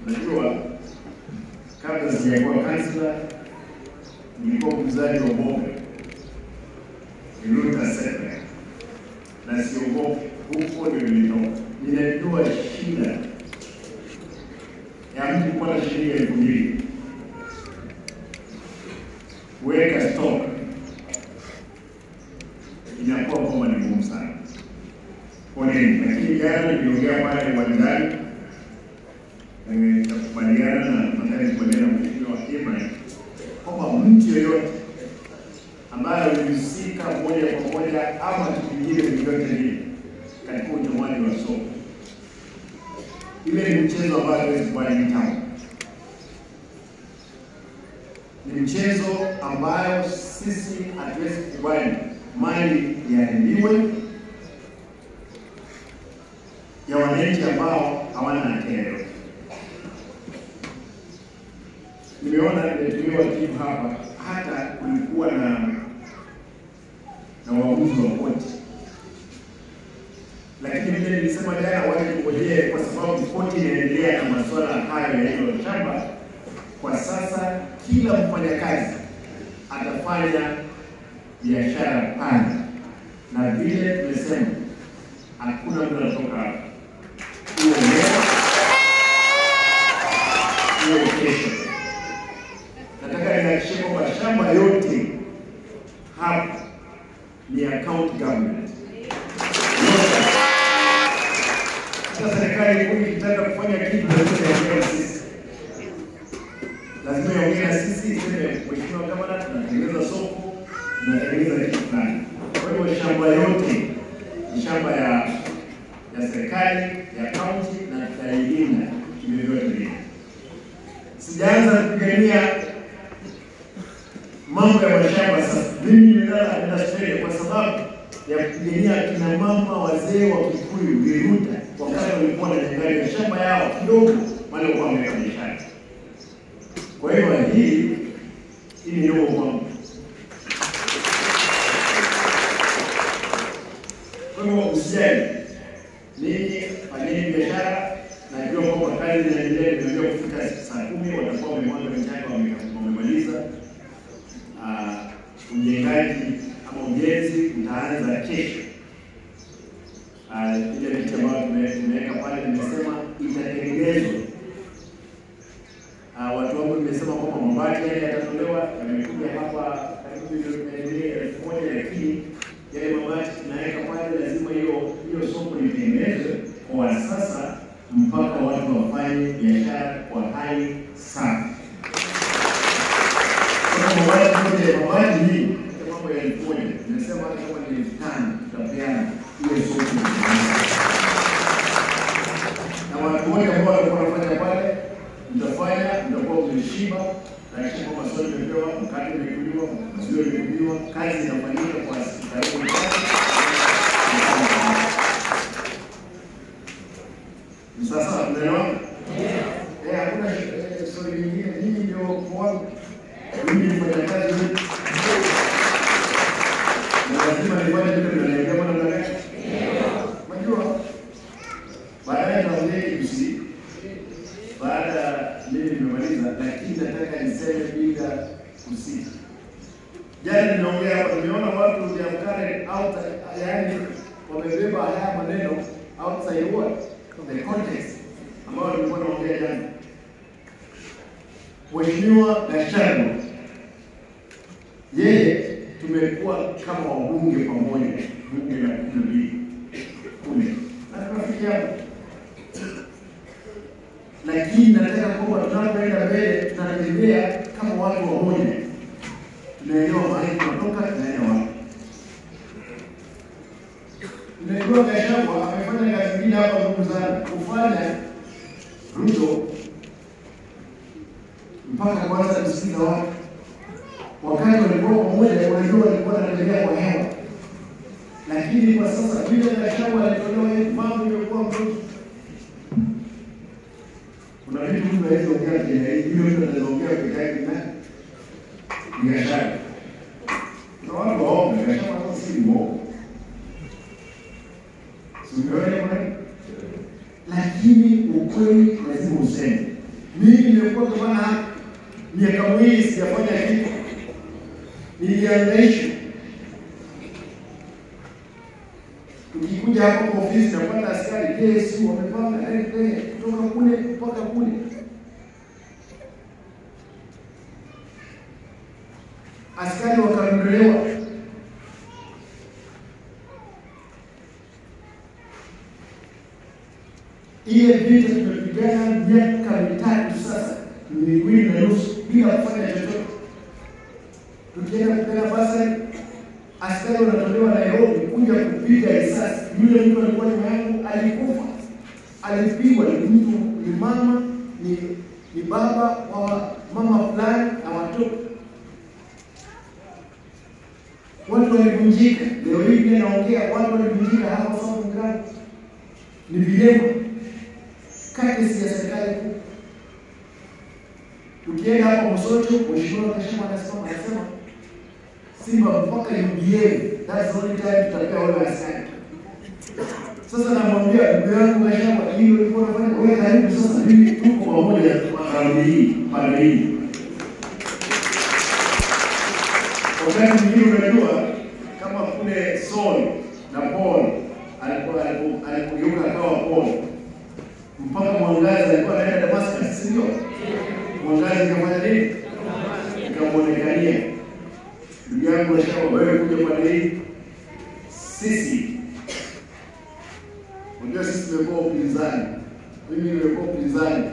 Unajua, kabla sijakuwa kansla nilikuwa muuzaji wa mboga Riruta Secondary, na siogopi, huko ndio nilitoka. Ninajua shida ya mtu kupata shilingi 2000 kuweka stock inakuwa kwamba ni ngumu sana. Poleni, lakini jana niliongea pale uwanjani, nimekubaliana na nataka na Mheshimiwa Ibrahim kwamba mtu yeyote ambaye alihusika moja kwa moja ama kitu kingine chochote kile katika uchomaji wa soko, ile ni mchezo ambao hatuwezi kubali mtamu. Ni mchezo ambayo sisi hatuwezi kukubali mali iharibiwe ya wananchi ambao hawana hatia yoyote. Nimeona nimetumiwa kitu hapa, hata kulikuwa na waamuzi wa koti, lakini vile nilisema jana waje tungojee, kwa sababu koti inaendelea na masuala hayo ya hilo shamba. Kwa sasa kila mfanyakazi atafanya biashara pale, na vile tumesema hakuna mtu anatoka hapa, uwe leo uwe kesho. Nataka nihakikishe kwamba shamba yote hapa ni ya county government. Sasa serikali kuu ikitaka kufanya kitu lazima iongee na sisi, lazima iongee na sisi, iseme Mheshimiwa Gavana, tunatengeneza soko, tunatengeneza kitu fulani. Kwa hiyo shamba yote ni shamba ya serikali ya county, na tutailinda kivyovyote vile. Sijaanza kupigania mambo ya mashamba sasa. Mimi nimelala Australia kwa sababu ya kupigania kina mama wazee wa Kikuyu Riruta, wakati walikuwa wananyang'anywa shamba yao kidogo, wale walikuwa wameweka biashara. Kwa hiyo hii ni ndogo kwangu. Kwa hiyo usijali, ninyi fanyeni biashara. Najua kwamba kazi inaendelea, nimejua kufika saa 10 watakuwa wamemwaga mchanga, wamemaliza. Ujengaji ama ujenzi utaanza kesho. Ile miti ambayo tumeweka pale nimesema itatengenezwa. Watu wangu nimesema kwamba mabati yale yatatolewa, yamekuja hapa karibu milioni 1000, lakini yale mabati tunaweka pale lazima hiyo soko litengenezwe kwa sasa mpaka watu wafanye biashara kwa hali safi. Mabati hii mambo ya 1000 nimesema hata kama ni 5000 tutapeana hiyo soko. Na watu wote ambao walikuwa wanafanya pale, mtafanya, mtakuwa mmeshiba, lakini kwa maswali mmepewa, mkate umekuliwa, maziwa yamekuliwa, kazi inafanyika kwa karibu tatu. Sasa tunaelewana? Hakuna story nyingine. Ninyi ndio wangu. Mimi ni mfanyakazi wetu. Na lazima nifanye vitu vinavyoelekea kwa namna gani? Unajua, baadaye nitaongea KBC, baada mimi nimemaliza, lakini nataka niseme bila kusita. Jana nimeongea hapa, nimeona watu they have carried out, yaani wamebeba haya maneno outside what? The context ambao nilikuwa naongea jana. Mheshimiwa Gachagua, yeye tumekuwa kama wabunge pamoja, bunge la 12 kule, na rafiki yangu, lakini nataka kwamba tunapoenda mbele tunatembea kama watu wamoja, tunaelewa mahali tunatoka, tunaenda wapi. Tunajua Gachagua amefanya kazi nyingine hapa ngumu sana, kufanya Ruto mpaka kwanza kusikiza watu. Wakati walikuwa pamoja, unajua walikuwa wanatembea kwa hewa, lakini kwa sasa vile Gachagua alitolewa, mambo imekuwa mzuri. Kuna vitu mtu hawezi ongea Kenya hii, yule mtu anaweza ongea peke yake na ni Gachagua. Kuna watu waoga, Gachagua sasa si muoga. Lakini ukweli lazima useme. Mimi nimekuwa gavana hapa miaka miwili sijafanya kitu. Niliangaishwa. Tukikuja hapo kwa ofisi napata askari KSU wamepanga kutoka kule mpaka kule. Askari wakaondolewa. Ile vita tumepigana miaka 3 sasa, 2.5 bila kufanya chochote. Tukienda kupigana basi, askari wanatolewa Nairobi kuja kupiga risasi. Yule mtu alikuwa nyuma yangu alikufa. Alipigwa, ni mtu, ni mama, ni baba wa mama fulani na watoto. Watu walivunjika. Leo hii pia naongea, watu walivunjika hapa South Grand. Ni vilema. Kati si ya serikali kuu. Tukienda hapa Mosocho, Mheshimiwa Gachagua anasema Simba mpaka UDA, that's the only time tutapea wale askari. Sasa namwambia ndugu yangu Gachagua, hiyo ilikuwa unafanya wewe, karibu sasa, mimi tuko pamoja kwa raundi hii, pande hii. Wakati mwingine unajua kama kule Saul na Paul alipogeuka akawa Paul, mpaka mwangaza alikuwa anaenda Damascus, si ndio? Mwangaza ikafanya nini? Ikamuonekania. Ndugu yangu Gachagua, wewe kuja pande hii. Sisi unajua sisi tumekuwa upinzani. Mimi nimekuwa upinzani.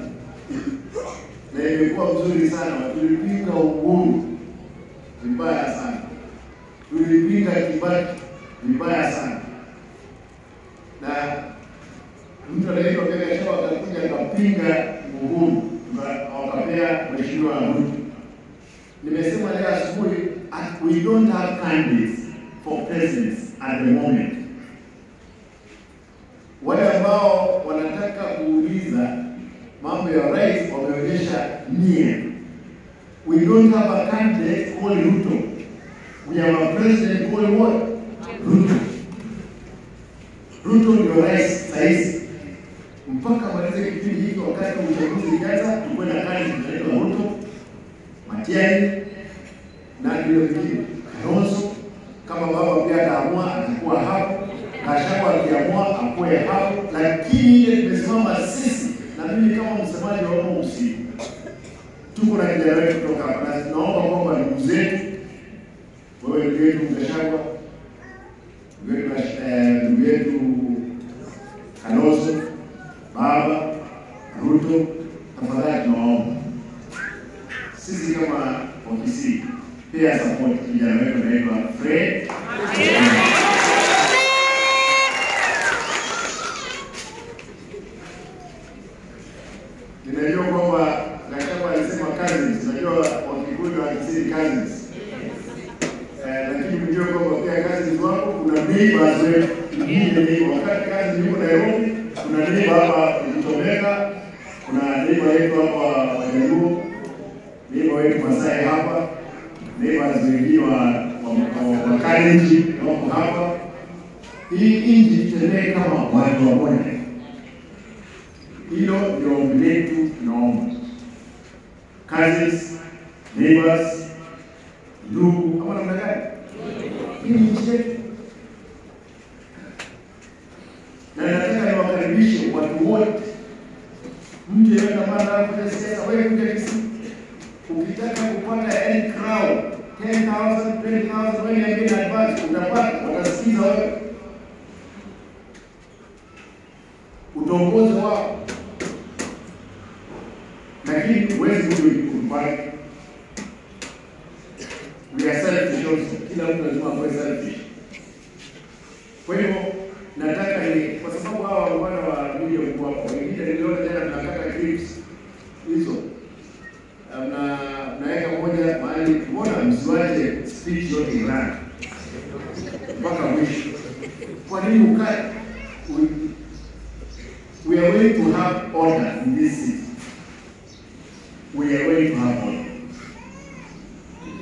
Na imekuwa mzuri sana. Tulipinga Uhuru vibaya sana. Tulipinga Kibaki vibaya sana. Na mtu anaitwa Gachagua akakuja akapinga Uhuru, wakapea Mheshimiwa Ruto. Nimesema leo asubuhi, we don't have candidates for presidents at the moment. Wale ambao wanataka kuuliza mambo ya rais wameonyesha nia. We don't have a candidate called Ruto. We have a president called what? Ruto. Ruto ndio rais saizi. Mpaka malize kipindi hiki, wakati uchaguzi ukianza, tukuwe na candidate anaitwa Ruto, Matiang'i na ndio mwingine Kalonzo. Kama baba pia ataamua atakuwa hapo, Gachagua akiamua akuwe hapo, lakini ile tumesimama sisi na mimi kama msemaji wa Mausi, tuko na kijana wetu kutoka hapa, na tunaomba kwamba ndugu zetu, wewe ndugu yetu Gachagua, ndugu yetu Kalonzo, baba Ruto, tafadhali tunaomba sisi kama ofisi pia support kijana wetu anaitwa Fred. Ninajua kwamba Gachagua alisema cousins, najua Wakikuyu wakisema cousins. Lakini mjue kwamba pia cousins wako, kuna neighbors wetu. Wakati cousins yuko Nairobi, kuna neighbor hapa Kitomeka, kuna neighbor yetu hapa Wajaluo, neighbor wetu Masai hapa, neighbors wengine wa Kalenjin wako hapa. Hii nchi itembee kama watu wamoja. Hilo ndio ombi letu, tunaomba. Cousins, neighbors, ndugu, ama namna gani? Hii ni nchi yetu. Na nataka niwakaribishe watu wote. Mtu yeyote ambaye anataka kufanya siasa, wewe kuja Kisii. Ukitaka kupata any crowd, 10,000, 20,000, wewe niambie in advance, utapata, watasikiza wewe. Utongoze wao. Lakini huwezi kupata. We are selfish also. Kila mtu lazima awe selfish. Kwa hivyo nataka ni kwa sababu hawa wana wa media mkuu hapo. Wengine niliona jana mnakata clips hizo. Mnaweka moja mahali, mbona msiwache speech yote irani mpaka mwisho? Kwa nini ukae? We are going to have order in this city. We are going to have order.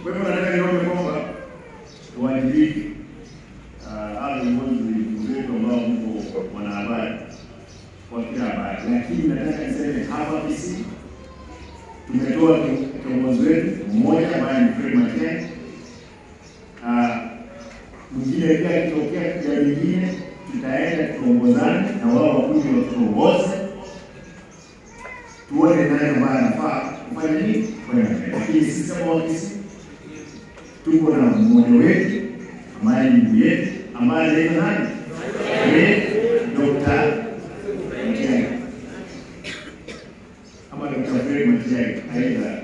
Kwa hivyo nataka niombe kwamba tuwajibike. Hao viongozi wetu ambao mko wanahabari kwa kila habari, lakini nataka niseme hapa Kisii Tumetoa kiongozi wetu mmoja ambaye ni Fred Matiang'i. Mwingine pia akitokea kuja mwingine, tutaenda tuongozane na wao wakuje watuongoze, tuone nani ambaye anafaa kufanya nini, kufanya mbele. Lakini sisi kama Wakisii tuko na mmoja wetu ambaye ni ndugu yetu ambaye anaitwa nani? Ni Dr. Matiang'i ama Dr. Fred Matiang'i, aidha